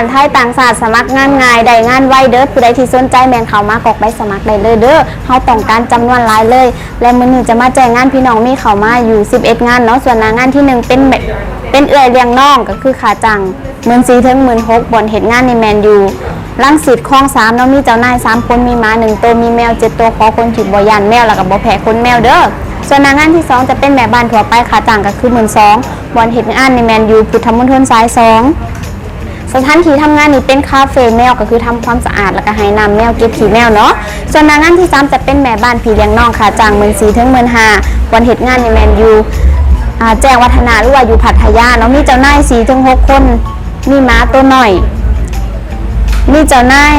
ໄທຕ່າງຊາດສະໝັກງານງ່າຍ ໄດ້ງານໄວເດີ້. ຜູ້ໃດທີ່ສົນໃຈແມ່ນເຂົ້າມາກອກໃບສະໝັກໄດ້ເລີຍເດີ້. ເຮົາຕ້ອງການຈຳນວນຫຼາຍເລີຍ ແລະ ມື້ນີ້ຈະມາແຈ້ງງານພີ່ນ້ອງມີເຂົ້າມາຢູ່ສິບເອັດງານເນາະ. ສ່ວນໜ້າງານທີໜຶ່ງເປັນແມ່ ເປັນເອື້ອຍລ້ຽງນ້ອງ ກໍຄືຄ່າຈ້າງໝື່ນສີ່ເຖິງໝື່ນຫົກ ບ່ອນເຮັດງານນີ້ແມ່ນຢູ່ລັງສິດຄອງສາມເນາະ. ມີເຈົ້ານາຍສາມຄົນ ມີໝາໜຶ່ງໂຕ ມີແມວເຈັດໂຕ. ຂໍຄົນທີ່ບໍ່ຢ້ານແມວ ແລ້ວກໍບໍ່ແພ້ຂົນແມວເດີ້. ສ່ວນໜ້າງານທີສອງຈະເປັນແມ່ບ້ານທົ່ວໄປ ຄ່າຈ້າງກໍຄືໝື່ນສອງ ບ່ອນເຮັດງານນີ້ແມ່ນຢູ່ພຸດທະມົນທົນສາຍສອງ. ສະຖານທີ່ທຳງານນີ້ເປັນຄາເຟແມວ ກໍຄືທຳຄວາມສະອາດ ແລ້ວກໍໃຫ້ນ້ຳແມວ ເກັບຂີ້ແມວເນາະ. ສ່ວນໜ້າງານທີສາມຈະເປັນແມ່ບ້ານພີ່ລ້ຽງນ້ອງ ຄ່າຈ້າງໝື່ນສີ່ເຖິງໝື່ນຫ້າ ບ່ອນເຮັດງານນີ້ແມ່ນຢູ່ ອ່າ ແຈ້ງວັດທະນະ ຫຼືວ່າຢູ່ພັດທະຍາເນາະ. ມີເຈົ້ານາຍສີ່ເຖິງຫົກຄົນ ມີໝາໂຕນ້ອຍ ມີເຈົ້ານາຍ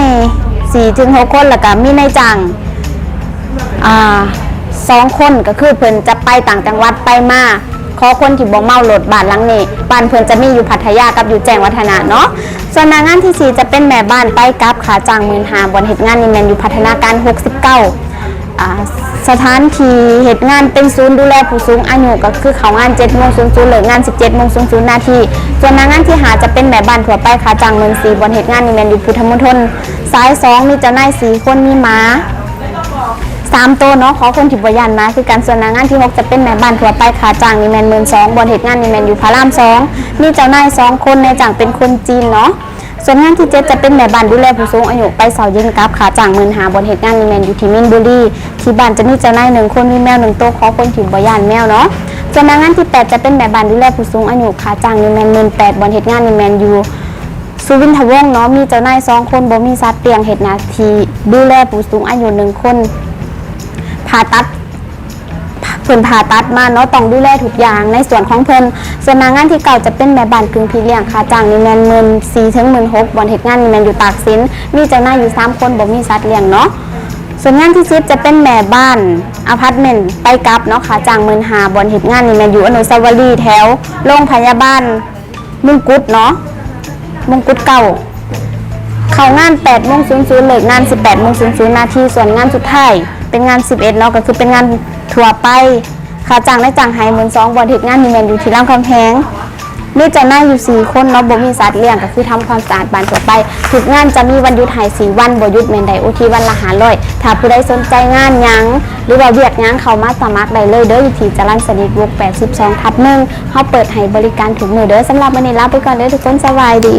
ສີ່ເຖິງຫົກຄົນ ແລ້ວກໍມີນາຍຈ້າງ ອ່າ ສອງຄົນ ກໍຄືເພິ່ນຈະໄປຕ່າງຈັງຫວັດໄປມາ. ຂໍຄົນທີ່ບໍ່ເມົາລົດ. ບ້ານຫຼັງນີ້ ບ້ານເພິ່ນຈະມີຢູ່ພັດທະຍາກັບຢູ່ແຈ້ງວັດທະນະເນາະ. ສ່ວນໜ້າງານທີສີ່ຈະເປັນແມ່ບ້ານໄປກັບ ຄ່າຈ້າງໝື່ນຫ້າ ບ່ອນເຮັດງານນີ້ແມ່ນຢູ່ພັດທະນາການຫົກສິບເກົ້າ. ອ່າ ສະຖານທີ່ເຮັດງານເປັນສູນດູແລຜູ້ສູງອາຍຸ ກໍຄືເຂົ້າງານເຈັດໂມງສູນສູນ ເລີກງານສິບເຈັດໂມງສູນສູນນາທີ. ສ່ວນໜ້າງານທີຫ້າຈະເປັນແມ່ບ້ານທົ່ວໄປ ຄ່າຈ້າງໝື່ນສີ່ ບ່ອນເຮັດງານນີ້ແມ່ນຢູ່ພຸດທະມົນທົນສາຍສອງ. ມີເຈົ້ານາຍສີ່ຄົນ ມີໝາ ສາມໂຕເນາະ. ຂໍຄົນທີ່ບໍ່ຢ້ານໝາຄືກັນ. ສ່ວນໜ້າງານທີຫົກຈະເປັນແມ່ບ້ານທົ່ວໄປ ຄ່າຈ້າງນີ້ແມ່ນໝື່ນສອງ ບ່ອນເຮັດງານນີ້ແມ່ນຢູ່ພະລາມສອງ. ມີເຈົ້ານາຍສອງຄົນ ນາຍຈ້າງເປັນຄົນຈີນເນາະ. ສ່ວນງານທີເຈັດຈະເປັນແມ່ບ້ານດູແລຜູ້ສູງອາຍຸໄປເຊົ້າເຢັນກັບ ຄ່າຈ້າງໝື່ນຫ້າ ບ່ອນເຮັດງານນີ້ແມ່ນຢູ່ທີ່ມີນບູລີ. ທີ່ບ້ານຈະມີເຈົ້ານາຍໜຶ່ງຄົນ ມີແມວໜຶ່ງໂຕ. ຂໍຄົນທີ່ບໍ່ຢ້ານແມວເນາະ. ສ່ວນໜ້າງານທີແປດຈະເປັນແມ່ບ້ານດູແລຜູ້ສູງອາຍຸ ຄ່າຈ້າງນີ້ແມ່ນໝື່ນແປດ ບ່ອນເຮັດງານນີ້ແມ່ນຢູ່ ສຸວິນທະວົງເນາະ. ມີເຈົ້ານາຍສອງຄົນ ບໍ່ມີສັດລ້ຽງ ເຮັດໜ້າທີ່ດູແລຜູ້ສູງອາຍຸໜຶ່ງຄົນ. ຜ່າຕັດ ເພິ່ນຜ່າຕັດມາເນາະ ຕ້ອງດູແລທຸກຢ່າງໃນສ່ວນຂອງເພິ່ນ. ສ່ວນໜ້າງານທີເກົ້າຈະເປັນແມ່ບ້ານກຶ່ງພີ່ລ້ຽງ ຄ່າຈ້າງນີ້ແມ່ນໝື່ນສີ່ເຖິງໝື່ນຫົກ ບ່ອນເຮັດງານນີ້ແມ່ນຢູ່ຕາກສິນ. ມີເຈົ້ານາຍຢູ່ສາມຄົນ ບໍ່ມີສັດລ້ຽງເນາະ. ສ່ວນງານທີສິບຈະເປັນແມ່ບ້ານອາພາດເມັນໄປກັບເນາະ ຄ່າຈ້າງໝື່ນຫ້າ ບ່ອນເຮັດງານນີ້ແມ່ນຢູ່ອະນຸສາວະລີ ແຖວໂລງພະຍາບານ ມົງກຸດເນາະ ມົງກຸດເກົ່າ. ເຂົ້າງານແປດໂມງສູນສູນ ເລີກງານສິບແປດໂມງສູນສູນນາທີ. ສ່ວນງານສຸດທ້າຍເປັນງານສິບເອັດເນາະ ກໍຄືເປັນງານທົ່ວໄປ ຄ່າຈ້າງນາຍຈ້າງໃຫ້ໝື່ນສອງ ບ່ອນເຮັດງານນີ້ແມ່ນຢູ່ທີ່ລາມຄຳແຫງ. ມີເຈົ້ານາຍຢູ່ສີ່ຄົນເນາະ ບໍ່ມີສັດລ້ຽງ ກໍຄືທຳຄວາມສະອາດບ້ານທົ່ວໄປ. ທຸກງານຈະມີວັນຢຸດໃຫ້ສີ່ວັນ ບໍ່ຢຸດແມ່ນໄດ້ໂອທີວັນລະຫ້າຮ້ອຍ. ຖ້າຜູ້ໃດສົນໃຈງານຫຍັງ ຫຼືວ່າວຽກຫຍັງ ເຂົ້າມາສະໝັກໄດ້ເລີຍເດີ້ ຢູ່ທີ່ຈະລັນສະນິດວົງ ແປດສິບສອງທັບໜຶ່ງ. ເຮົາເປີດໃຫ້ບໍລິການທຸກມື້ເດີ້. ສຳລັບມື້ນີ້ລາໄປກ່ອນເດີ້ທຸກຄົນ ສະບາຍດີ.